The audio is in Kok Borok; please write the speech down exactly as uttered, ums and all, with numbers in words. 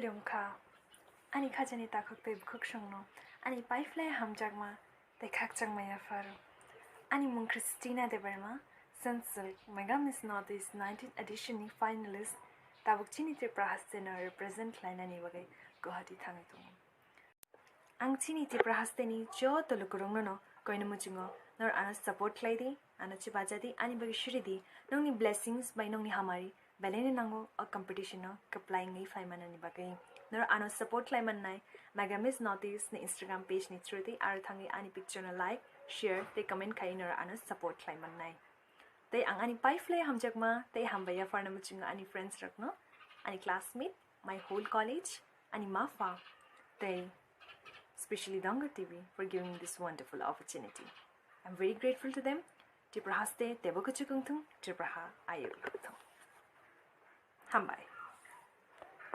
Lum kha. Ani khajani takhuk tei bukhuk songno ani paiphlai hamjakma tei khakchangma yapharo. Ani mung Christina Debbarma, Sunsilk Mega Miss North East nineteen edition ni finalist, tabuk chini Tripura haste no represent khlainani bagwi Guwahati thangwi tongo. Ang chini Tripura haste ni joto lukurokno no koino muchungo, nor ano support khlai di, ano chibajadi, ani bagwi suri di, nongni blessings bai nongni hamari belai no nango o competition no kwplai wngwi phai manani bagwi. Nor ano support khlai mannai Mega Miss North East ni Instagram page ni through di, aro thangwi ani picture no like, share tei comment khai nor ano support khlai mannai. Tei ang ani paiphlai hamjakma tei hambai yapharna muchungo ani friends rokno, ani classmate, my whole college, ani ma pha, tei specially Dongar T V for giving me this wonderful opportunity. I'm very grateful to them. Tripura haste teibo kuchuk wngthung, Tripura ha ayuk wngthung. Hambai.